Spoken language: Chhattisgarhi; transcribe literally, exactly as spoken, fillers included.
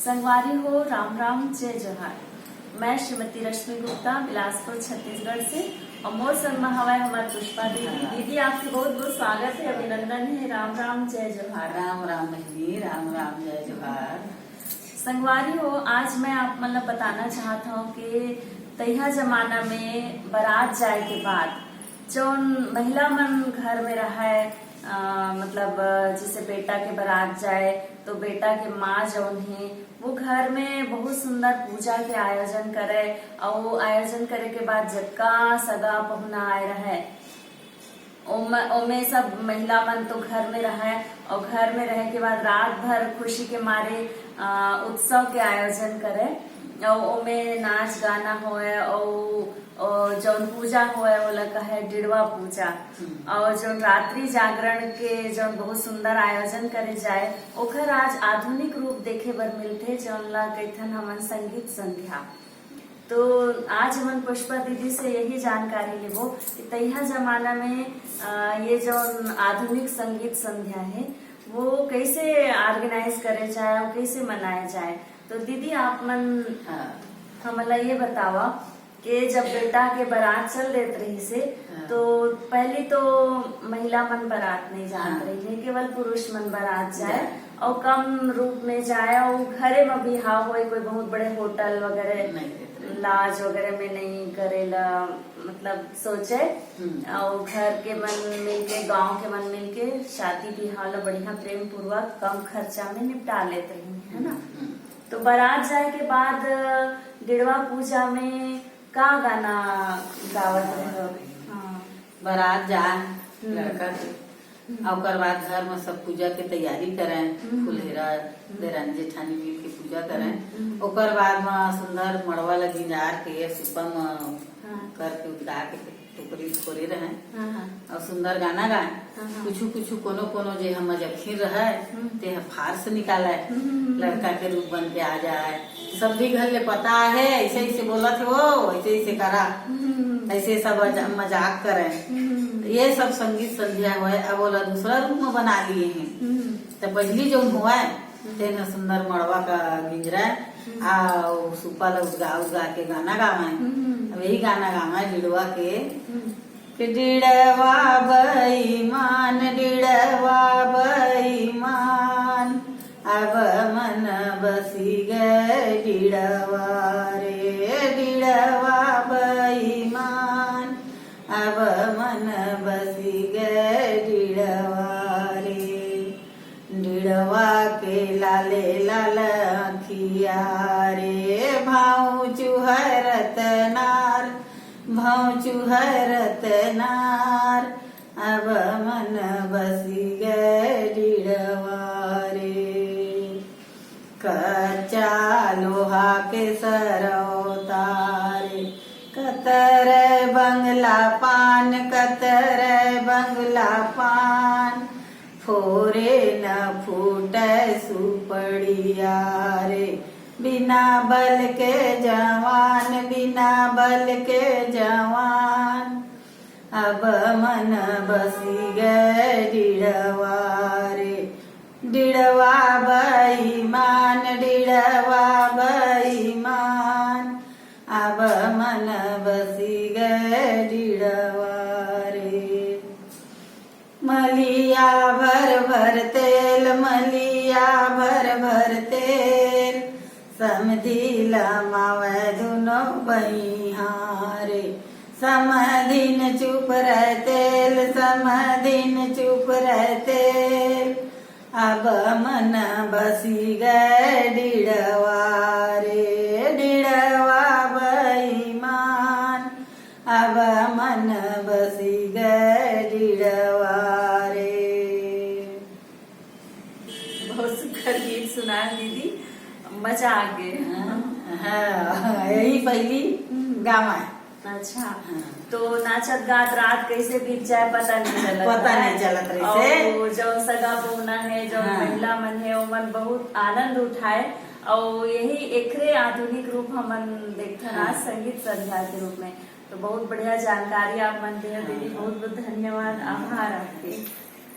संगवारी हो, राम राम, जय जोहार। मैं श्रीमती रश्मि गुप्ता, बिलासपुर, छत्तीसगढ़ से, और मोर संग म हवय हमार पुष्पा दीदी। हाँ। दीदी, आपके बहुत बहुत स्वागत है, अभिनंदन है। राम राम, जय जोहार। राम राम बहिनी, राम राम, जय जोहार। संगवारी हो, आज मैं आप मन ल बताना चाहत हूँ कि तइहा जमाना में बारात जाए के बाद जौन महिला मन घर में रहय, अ, मतलब, जैसे बेटा के बारात जाए तो बेटा के माँ जौन हे, वो घर में बहुत सुंदर पूजा के आयोजन करे, और वो आयोजन करे के बाद जतका सगा पहुना आए रहे, ओम-, ओमे सब महिला मन तो घर में रहे, और घर में रहे के बाद रात भर खुशी के मारे, अ, उत्सव के आयोजन करे, और ओमे नाच गाना होए, और और जौन पूजा होए, ओला कहे डिड़वा पूजा। हम्म। और जौन रात्रि जागरण के जौन बहुत सुंदर आयोजन करे जाए, ओखर आज आधुनिक रूप देखे बर मिलथे, जौन ला कहिथन हमन संगीत संध्या। तो आज हमन पुष्पा दीदी से यही जानकारी लेबो कि तइहा जमाना में, अ, ये जौन आधुनिक संगीत संध्या है, वो कैसे organize करे जाए और कैसे मनाए जाए। तो दीदी, आप मन हाँ। हमन ला ये बतावा, के जब बेटा के बारात चल देत रहिस हे, हाँ। तो पहली तो महिला मन बारात नहीं जात हाँ। रहिस हे, केवल पुरुष मन बारात जाए, जाए। और कम रूप में जाए, और घरे में बिहाव होए, कोई बहुत बड़े होटल वगैरह, नहीं देत रहिस। Lodge वगैरह में नहीं करेला, मतलब, सोचे। हम्म। और घर के मन मिलके, गांव के मन मिलके शादी बिहाव ला बढ़िया प्रेम पूर्वक कम खर्चा में निपटा लेत रहिन, है ना? हम्म। तो बारात जाए के बाद डिड़वा पूजा में का गाना गावत रहे हो? हाँ। बारात जाए हम्म। लड़का के, हम्म। आ ओकर बाद घर में सब पूजा के तैयारी करें, हम्म। फुलहेरा, हम्म। देरानी जेठानी मिल के पूजा करें। हम्म। ओकर बाद में सुंदर मड़वा ला गिंजार के सुपा में हाँ। करके उठा के टोकरी फोरे रहें हाँ, हाँ। और सुंदर गाना गाएं। हाँ, हाँ। कुछु कुछु कोनो कोनो जे हम मजखिन रहे, हम्म। ते ह फारस निकाले, हम्म, हम्म, हम्म। लड़का के रूप बन के आ जाए। सब भी घर ले पता है, ऐसे ऐसे बोलत हे वो, ऐसे ऐसे करा, हम्म, हम्म। ऐसे सब अज-, मजाक करें। हम्म। ये सब संगीत संध्या होए, अब ओला दूसरा रूप में बना लिए हैं। हम्म। तो पहली जो हुआ है, तेन ह सुंदर मड़वा का गिंजरा, हम्म। आ, उ सुपा ल उजगा, उजगा के गाना गावे। हम्म। अब यही गाना गावे डिड़वा के। हम्म। कि डिड़वा बेईमान, डिड़वा बेईमान, अब मन बसी गए डिड़वा रे, डिड़वा बेईमान, अब मन बसी गए डिड़वा रे। डिड़वा के लाले लाल अखिया रे, भाव चुहरत नार, भाव चुहरत नार, अब मन बसी गए डिड़वा रे। कच्चा लोहा के सरौता रे, कतर बंगला पान, कतर बंगला पान, फोरे न फूटे सुपड़िया रे, बिना बल के जवान, बिना बल के जवान, अब मन बसी गए डिड़वा रे, डिड़वा बेईमान, डिड़वा बेईमान, अब मन बसी गए डिड़वा रे। मलिया भर भर तेल, मलिया भर भर तेल, समधी लमावे दुनो बहिहां रे। समधिन चुप रह तेल, समधिन चुप रह तेल, अब मन बसी गए डिड़वा रे, डिड़वा बेईमान, अब मन बसी गए डिड़वा रे। बहुत सुंदर गीत सुनाए दीदी, मजा आ गए। हाँ, हाँ, यही पहली हम्म। गावा है। अच्छा, हाँ। तो नाचत गात रात कैसे बीत जाए, पता नहीं चलत पता रहे। नहीं चलत रहे से। और जो सगा पहुना है, जो हाँ। महिला मन है, वो मन बहुत आनंद उठाए, और यही एकरे आधुनिक रूप हमन देखथन हाँ। आज संगीत संध्या के रूप में। तो बहुत बढ़िया जानकारी आप मन दे दीदी, हाँ। बहुत बहुत धन्यवाद, हाँ। आभार आपके।